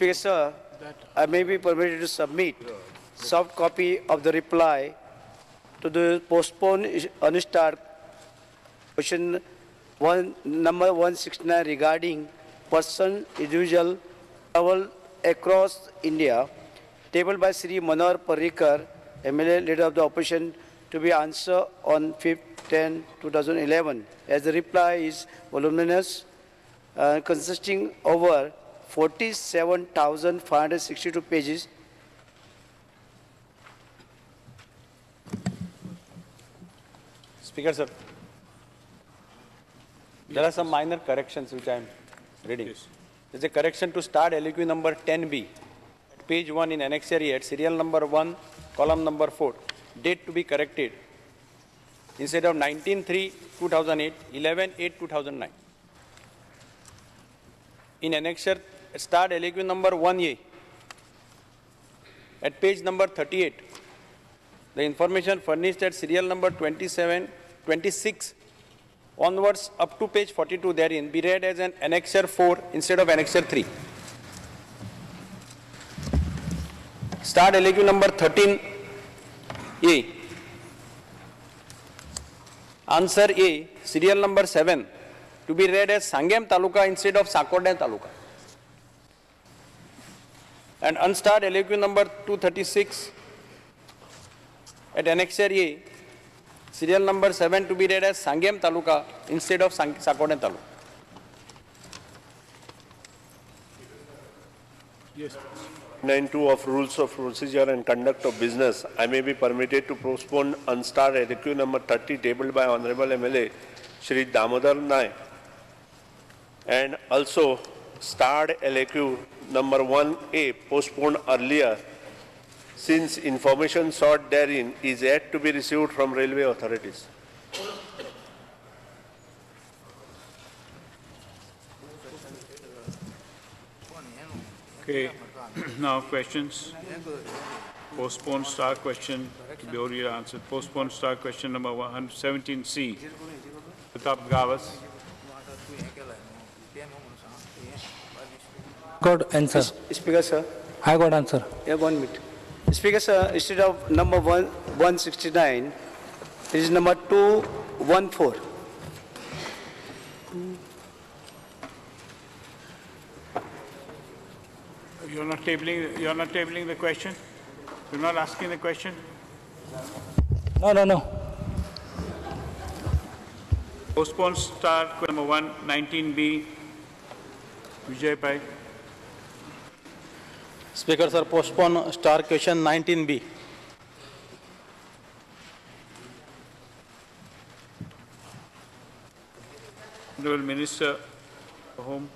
Speaker, sir, I may be permitted to submit soft copy of the reply to the postponed unstarred question number 169 regarding person individual travel across India, tabled by Sri Manohar Parrikar, MLA, leader of the opposition, to be answered on 5/10/2011. As the reply is voluminous, consisting over 47,562 pages. Speaker, sir, there are some minor corrections which I am reading. Yes. There is a correction to start LAQ number 10B, at page 1 in Annexure A, at serial number 1, column number 4, date to be corrected. Instead of 19/3/2008, 11/8/2009. In Annexure, start LAQ number 1A, at page number 38, the information furnished at serial number 27, 26 onwards up to page 42 therein be read as an Annexure 4 instead of Annexure 3. Start LAQ number 13A, answer A, serial number 7, to be read as Sangem Taluka instead of Sakorde Taluka. And unstarred LAQ number 236 at Annexure A, serial number 7 to be read as Sangem Taluka instead of Sakorde Taluka. Yes. 92 of Rules of Procedure and Conduct of Business, I may be permitted to postpone unstarred LAQ number 30 tabled by Honorable MLA Shri Damodar Naik, and also starred LAQ number 1A postponed earlier, since information sought therein is yet to be received from railway authorities. Okay, now questions. Postpone star question to be already answered. Postpone star question number 117C. Pratap Gawas. Got answer. Speaker, sir. I got answer. Yeah, 1 minute. Speaker, sir, instead of number 169, it is number 214. You're not tabling. You're not tabling the question. You're not asking the question. No, no, no. Postpone star number 119B. Vijay Pai. Speaker, sir, postpone star question 19B. Honorable Minister for Home.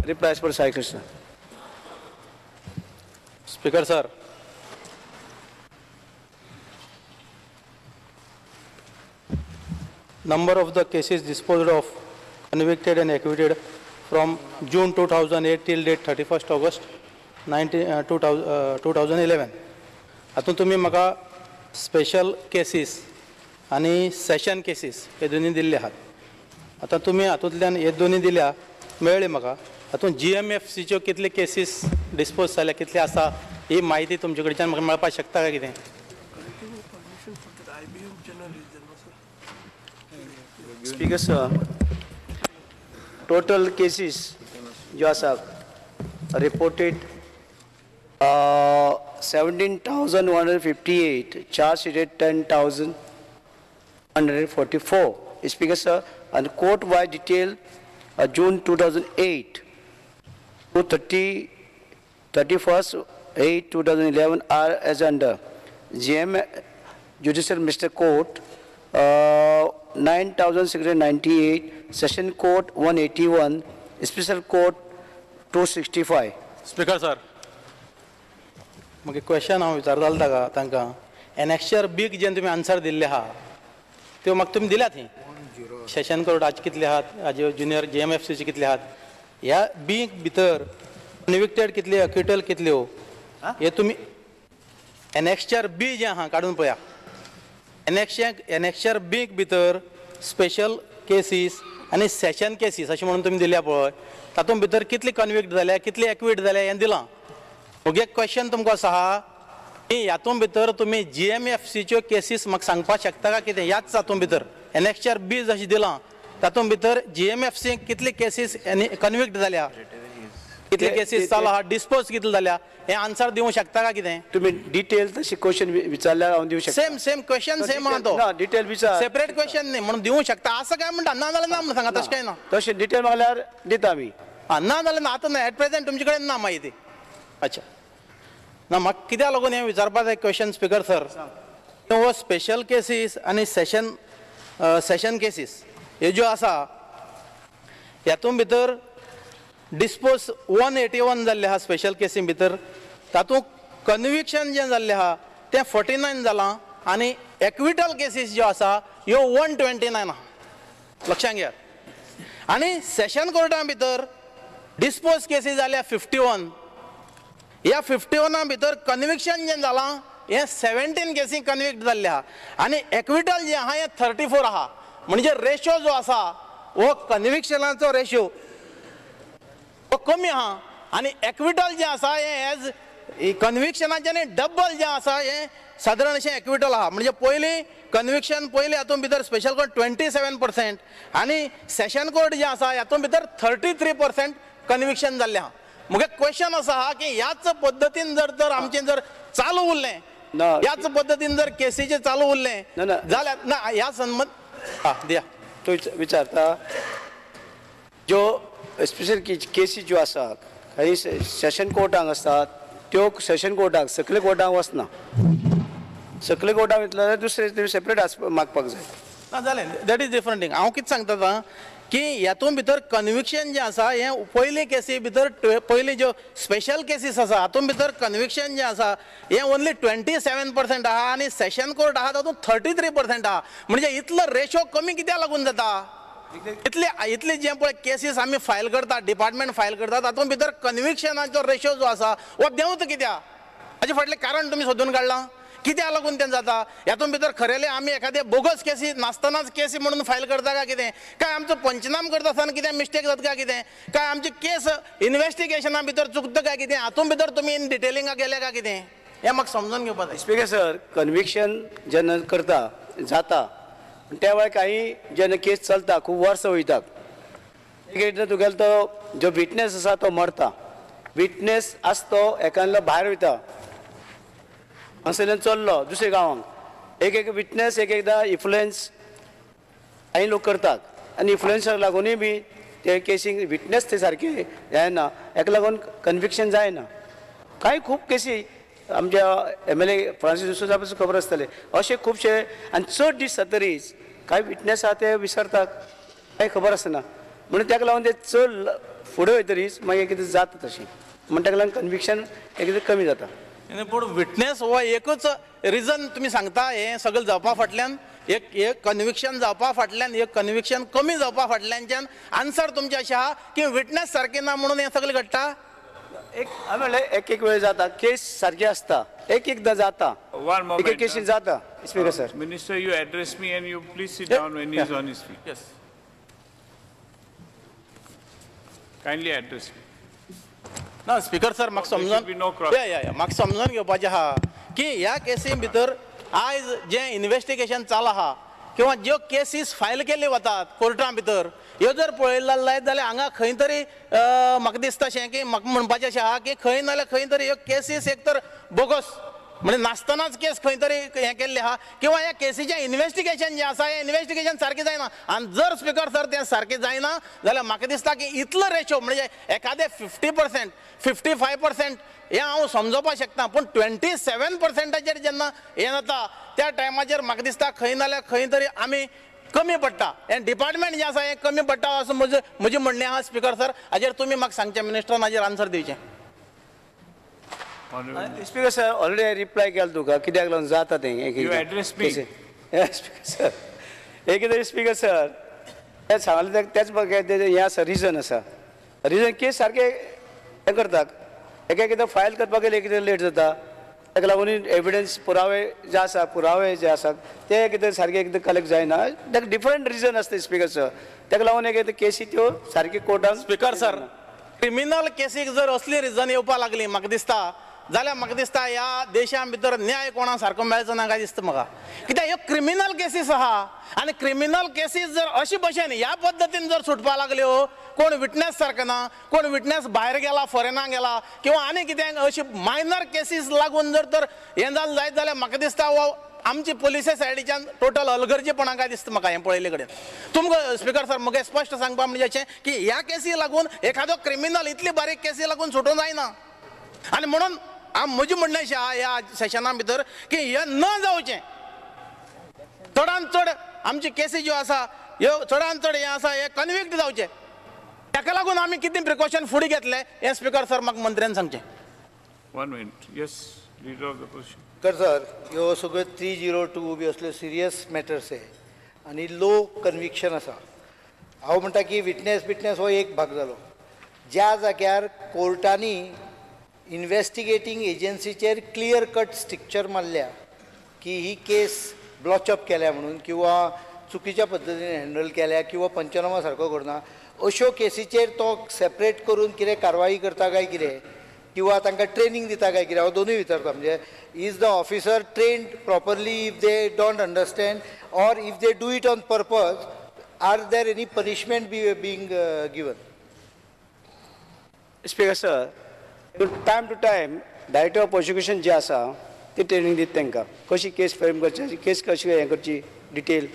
Reply as per Sai Krishna. Speaker, sir, number of the cases disposed of, convicted and acquitted from June 2008 till date 31st August 2011. हातूंत तुमी म्हाका special cases आनी Seshan cases हे दोनी दिल्ले आहात. आतां तुमी हातूंतल्यान हे दोनी दिल्या मेळ्ळे म्हाका. हातूंत GMFCच्यो कितले केसीस डिस्पोज जाल्या, कितले आसा, ही म्हायती तुमचे कडच्यान म्हाका मेळपाक शकता काय कितें? Speaker sir, total cases ज्यो आसा reported 17,158, charge sheeted 10,144. Speaker sir, and court-wide detail June 2008 to 31st 8 2011 are as under. GM Judicial Magistrate Court 9,698, Session Court 181, Special Court 265. Speaker sir, मागीर क्वेश्चन हांव विचारतालो ताका तांकां एनेक्शर बीक जेन्ना तुमी आन्सर दिल्ले आहा त्यो म्हाका तुमी दिल्यात ही सेशन कोर्ट आज कितले आहात, आज ज्युनियर GMFCचे कितले आहात, ह्या बीक भितर कन्विक्टेड कितले, अक्विटल कितल्यो, हे तुमी एनेक्शर बी जें आहा काडून पळया. एनेक्शर बीक भितर स्पेशल केसीस आनी सेशन केसीस अशें म्हणून तुमी दिल्या पळय, तातूंत भितर कितली कन्विक्ट जाल्या, कितली एक्विट जाल्या हें दिलां. म्हगे क्वेश्चन तुमकां असो आहा की हातूंत भितर तुमी जीएमएफसीच्यो केसीस म्हाका सांगपाक शकता काय कितें? ह्याच हातूंत भितर एनेक्चर बी जशें दिलां तातूंत भितर जीएमएफसी कितली केसीस कन्विक्ट जाल्या, कितले केसीस चालू आहा, डिस्पोज कितले जाल्या, हे आन्सर दिवंक शकता काय कितें? तुमी डिटेल तशी क्वेश्चन विचारल्यार हांव दिवं शकता. सेम सेम क्वेश्चन सेम आहा तो. ना, डिटेल विचार, सेपरेट क्वेश्चन न्ही म्हणून दिवंक शकता असं काय म्हणटा? ना जाल्यार ना म्हणून सांगा, तशें काय ना. तशें डिटेल मागल्यार दिता आमी. आं, ना जाल्यार ना, आतां ना, एट प्रेझेंट तुमचे कडेन ना म्हायती. अच्छा, ना म्हाका कित्याक लागून हें विचारपा जाय क्वेश्चन स्पिकर सर, हो स्पेशल केसीस आनी सेशन सेशन केसीस ह्यो ज्यो आसा हातूंत भितर डिस्पोज 181 जाल्ले आहा स्पेशल केसी भितर, तातूंत कन्विक्शन जें जाल्लें आहा तें 49 जालां आनी एक्विटल केसीस ज्यो आसा ह्यो 129 आहा, लक्षांत घेयात. आनी सेशन कोर्टा भितर डिस्पोज केसी जाल्या 51, ह्या 51 भितर कन्विक्शन जें जालां हें 17 केसी कन्विक्ट जाल्ले आहा आनी एक्विटल जें आहा हें 34 आहा. म्हणजे रेशो जो आसा हो कन्विक्शनाचो रेशो हो कमी आहा आनी एक्विटल जें आसा हें एज कन्विक्शनाचें न्ही डबल जें आसा हें सादारण अशें एक्विटल आहा. म्हणजे पयलीं कन्विक्शन पयलीं हातूंत भितर स्पेशल कोर्ट 27% आनी सेशन कोर्ट जें आसा हातूंत भितर 33% कन्विक्शन जाल्लें आहा. म्हगे क्वेश्चन आसा की ह्याच पद्दतीन जर तर आमचें जर चालू उरलें, ह्याच पद्दतीन जर केसीचें चालू उरलें जाल्यार ना ह्या संबंद दिया. तूं विचारता ज्यो स्पेशल केसी ज्यो आसात काही सेशन कोर्टांक आसतात त्यो सेशन कोर्टाक सकले कोर्टांक वचना, सकले कोर्टाक वयतलो जाल्यार दुसरे तुमी सेपरेट मागपाक जाय. ना जालें, that is different thing. हांव कितें सांगता आतां की हातूंत भितर कन्विक्शन जें आसा हें पयलीं केसी भितर पयलीं ज्यो स्पेशल केसीस आसा हातूंत भितर कन्विक्शन जें आसा हें ओन्ली 27% आहा आनी सेशन कोर्ट आहा तातूंत 33% आहा. म्हणजे इतलो रेशो कमी कित्याक लागून जाता? इतले इतले जे पळय केसीस आमी फायल करता, डिपार्टमेंट फायल करता, तातूंत भितर कन्विक्शनाचो रेशो जो आसा हो देंवता कित्याक? हाचे फाटलें कारण तुमी सोदून काडलां? कित्याक लागून तें जाता? हातूंत भितर खरेले आमी एखादे बोगस केसी नासतनाच केसी म्हणून फायल करता काय कितें? काय आमचो पंचनाम करता आसतना कितें मिस्टेक जाता काय कितें? काय आमची केस इन्वेस्टिगेशना भितर चुकता काय कितें? हातूंत भितर तुमी इन डिटेलिंगाक गेले काय कितें? हें म्हाका समजून घेवपाक जाय. स्पीकर सर, कन्विक्शन जेन्ना करता जाता त्या वेळार काही जेन्ना केस चलता खूब वर्सां वयतात, एक एकदां तुगेलो तो जो विटनेस आसा तो मरता, विटनेस आसा तो एकादलो भायर वयता, हांगसरल्यान चल्लो दुसऱ्या गांवांक, एक एक विटनेस एक एकदां इन्फ्लुएन्स काही लोक करतात आनी इन्फ्लुएन्साक लागूनय बी ते केसींक विटनेस ते सारके जायना, हेका लागून कन्विक्शन जायना. कांय खूब केसी आमच्या MLA Francis D'Souza पसून खबर आसतलें अशे खुबशे, आनी चड दीस जातरीच कांय विटनेस आहा ते विसरतात, कांय खबर आसना, म्हणून ताका लागून ते चड फुडें वयतरीच मागीर कितें जाता तशें, म्हणून ताका लागून कन्विक्शन एकदां कमी जाता. पूण विटनेस हो एकूच रिजन तुमी सांगता हें सगळें जावपा फाटल्यान, एक एक कन्विक्शन जावपा फाटल्यान, एक कन्विक्शन कमी जावपा फाटल्यानच्यान आन्सर तुमचें अशें आहा की विटनेस सारकें ना म्हणून हें सगळें घडटा? एक म्हणल्यार एक एक वेळ जाता केस सारकी आसता, एक एकदां जाता, एक एक केसीन जाता. Speaker sir, minister, you address me and you please sit down when he is on his feet. Yes, kindly address me. ना स्पीकर सर, म्हाका समजून या या या म्हाका समजून घेवपाचें आहा की ह्या केसी भितर आयज जें इन्वेस्टिगेशन चालू आहा किंवा ज्यो केसीस फायल केल्यो वतात कोर्टां भितर ह्यो जर पळयल्लो जायत जाल्यार हांगा खंय तरी म्हाका दिसता अशें की म्हाका म्हणपाचें अशें आहा की खंय ना जाल्यार खंय तरी ह्यो केसीस एक तर बोगस म्हणजे नासतनाच केस खंय तरी हें केल्लें आहा किंवा ह्या केसीचें इन्वेस्टिगेशन जें आसा हें इन्वेस्टिगेशन सारकें जायना. आनी जर स्पीकर सर तें सारकें जायना जाल्यार म्हाका दिसता की इतलो रेशो म्हणजे एखादें 50% 55% हें हांव समजोवपाक शकता, पूण 27%चेर जेन्ना हें जाता त्या टायमाचेर म्हाका दिसता खंय ना जाल्यार खंय तरी आमी कमी पडटा, हें डिपार्टमेंट जें आसा हें कमी पडटा असो म्हजें म्हणणें आहा स्पीकर सर. हाजेर तुमी म्हाका सांगचें, मिनिस्टरान हाजेर आन्सर दिवचें. स्पीकर सर, ऑलरेडी रिप्लाय केला तुका, कित्याक लागून जाता तें. स्पीकर सर, एक एकदां स्पीकर सर तें सांगलें तेच हें आसा, रिजन आसा, रिजन केस सारकें हें करतात, एक एकदां फायल करपाक गेल्यार एक एकदां लेट जाता, ताका लागून एविडन्स पुरावे जे आसा, पुरावे जे आसात ते कितें सारके कितें कलेक्ट जायना. ताका डिफरंट रिजन आसता स्पिकर सर, ताका लागून एक केसी त्यो सारकी कोर्टान. स्पिकर सर, क्रिमिनल केसीक जर असली रिजन येवपाक लागली म्हाका दिसता जाल्यार म्हाका दिसता ह्या देशा भितर न्याय कोणा सारको मेळचो ना काय दिसता म्हाका. कित्याक ह्यो क्रिमिनल केसीस आहा आनी क्रिमिनल केसीस जर अशे भशेन ह्या पद्दतीन जर सुटपाक लागल्यो, कोण विटनेस सारको ना, कोण विटनेस भायर गेला, फॉरेनाक गेला किंवा आनी कितें अशी मायनर केसीस लागून जर तर हें जालें जायत जाल्यार म्हाका दिसता हो आमची पोलिसा सायडीच्यान टोटल अलगर्जेपणा काय दिसता म्हाका हें पळयल्ले कडेन. तुमकां स्पिकर सर म्हाका स्पश्ट सांगपा म्हणजे अशें की ह्या केसी लागून एखादो क्रिमिनल इतली बारीक केसी लागून सुटूंक जायना. आनी म्हणून म्हजें म्हणणें अशें आहा ह्या सेशना भितर की हें न जावचें, चडान चड आमची केसी ज्यो आसा ह्यो चडान चड हें आसा हें कन्विक्ट जावचें. ताका लागून आमी कितें प्रिकॉशन फुडें घेतले हें स्पिकर सर म्हाका मंत्र्यान सांगचें. 1 minute. Yes, leader of the opposition. Speaker sir, ह्यो सगळ्यो 302 बी असल्यो सिरियस मॅटर्स हे आनी लो कन्विक्शन आसा. हांव म्हणटा की विटनेस बिटनेस हो एक भाग जालो. ज्या जाग्यार कोर्टांनी इन्वेस्टिगेटींग एजन्सीचेर क्लियर कट स्ट्रिक्चर मारल्या की ही केस ब्लॉचअप केल्या म्हणून किंवा चुकीच्या पद्दतीन हँडल केल्या किंवा पंचनामा सारको करना, अश्यो केसीचेर तो सेपरेट करून कितें कारवाई करता काय कितें किंवा तांकां ट्रेनींग दिता काय कितें, हांव दोनूय विचारता. म्हणजे is the officer trained properly if they don't understand or if they do it on purpose, are there any punishment being given? Speaker sir, time to time director of prosecution जे आसा ती training दिता तांकां, कशी केस frame करची, केस कशी हें करची detail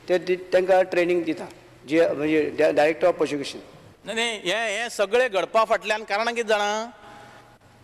ते तांकां ट्रेनींग दिता जे म्हणजे डायरेक्टर ऑफ प्रोसिक्युशन. न्ही हें हें सगळें घडपा फाटल्यान कारणां कितें जाणा,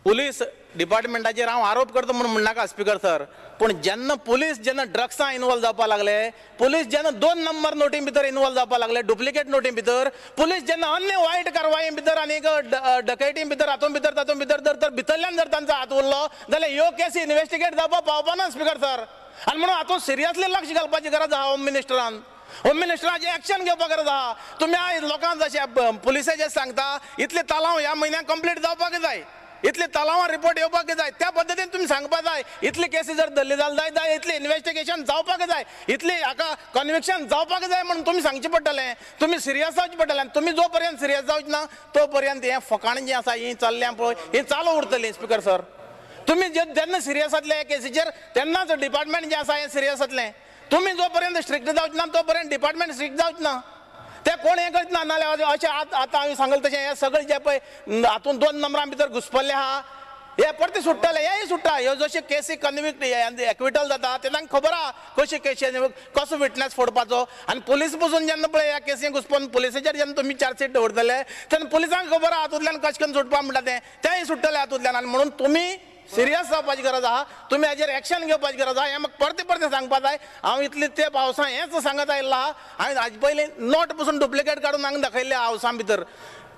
पुलीस डिपार्टमेंटाचेर हांव आरोप करता म्हणून म्हणनाका स्पिकर सर, पूण जेन्ना पुलीस जेन्ना ड्रग्सां इनवॉल्व जावपाक लागले, पुलीस जेन्ना 2 नंबर नोटी भितर इनवॉल्व जावपाक लागले, डुप्लिकेट नोटी भितर, पुलीस जेन्ना अन्य वायट कारवाये भितर आनी डकैती भितर हातूंत भितर तातूंत भितर जर तर भितरल्यान जर तांचो हात उरलो जाल्यार ह्यो केसी इन्वेस्टिगेट जावपाक पावपा ना स्पिकर सर. आनी म्हणून हातूंत सिरियसली लक्ष घालपाची गरज आहा. होम मिनिस्टरान, होम मिनिस्टराचे एक्शन घेवपाक गरज आहा. तुमी आयज लोकांक जशें पुलिसे जे सांगता इतले तलाव ह्या म्हयन्याक कंप्लीट जावपाक जाय, इतले तलावां रिपोर्ट येवपाक जाय, त्या पद्दतीन तुमी सांगपाक जाय. इतली केसी जर धरली जाल्यार जाय, इतली इन्वेस्टिगेशन जावपाक जाय, इतली हाका कन्विक्शन जावपाक जाय म्हणून तुमी सांगचें पडटलें. तुमी सिरियस जावचें पडटलें आनी तुमी जो पर्यंत सिरियस जावचे ना तो पर्यंत हें फकाणां जीं आसा हीं चल्ल्या पळय हीं चालू उरतलीं स्पिकर सर. तुमी जेन्ना सिरियस जातले ह्या केसीचेर तेन्नाच डिपार्टमेंट जें आसा हें सिरियस जातलें. तुमी जो पर्यंत स्ट्रिक्ट जावचे ना तो पर्यंत डिपार्टमेंट स्ट्रिक्ट जावचें ना. ते कोण हें करत ना, नाल्यार अशें आतां हांवें सांगलें तशें हे सगळे जे पळय हातूंत 2 नंबरां भितर घुसपल्ले आहा हे परते सुट्टले, हेय सुट्टा. ह्यो जशे केसी कन्विक्ट एक्विटल जाता ते तांकां खबर आहा कशी केशी कसो विटनेस फोडपाचो. आनी पुलीस पसून जेन्ना पळय ह्या केसीन घुसपोन पुलिसाचेर जेन्ना तुमी चार्जशीट दवरतले तेन्ना पुलिसांक खबर आहा हातूंतल्यान कशें करून सुटपा म्हणटा तें, तेय सुट्टले हातूंतल्यान. आनी म्हणून तुमी सिरियस जावपाची गरज आहा, तुमी हाजेर एक्शन घेवपाची गरज आहा. हें म्हाका परतें परतें सांगपा जाय. हांव इतले ते पावसा हेंच सांगत आयिल्लो आहा. हांवें हाजे पयलीं नोट पसून डुप्लिकेट काडून हांगा दाखयल्ले हावसा भितर,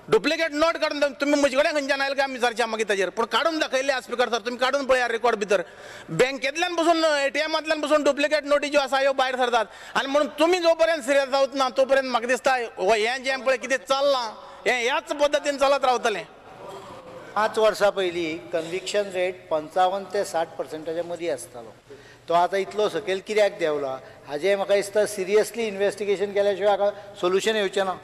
डुप्लिकेट नोट काडून तुमी म्हजे कडेन खंयच्यान आयले काय आमी विचारचें मागीर ताजेर, पूण काडून दाखयल्ले आहा स्पिकर सर. तुमी काडून पळया रिकॉर्ड भितर, बँकेंतल्यान पसून एटीएमांतल्यान पसून डुप्लिकेट नोटी ज्यो आसा ह्यो भायर सरतात. आनी म्हणून तुमी जो पर्यंत सिरियस जावच ना तो पर्यंत म्हाका दिसता हें जें पळय कितें चल्लां हें ह्याच पद्दतीन चलत रावतलें. 5 वर्सां पयलीं कन्विक्शन रेट 55 ते 60% मदीं आसतालो, तो आतां इतलो सकयल कित्याक देंवला हाजें म्हाका दिसता सिरियसली इन्वेस्टिगेशन केल्या शिवाय हाका सोल्युशन येवचें ना.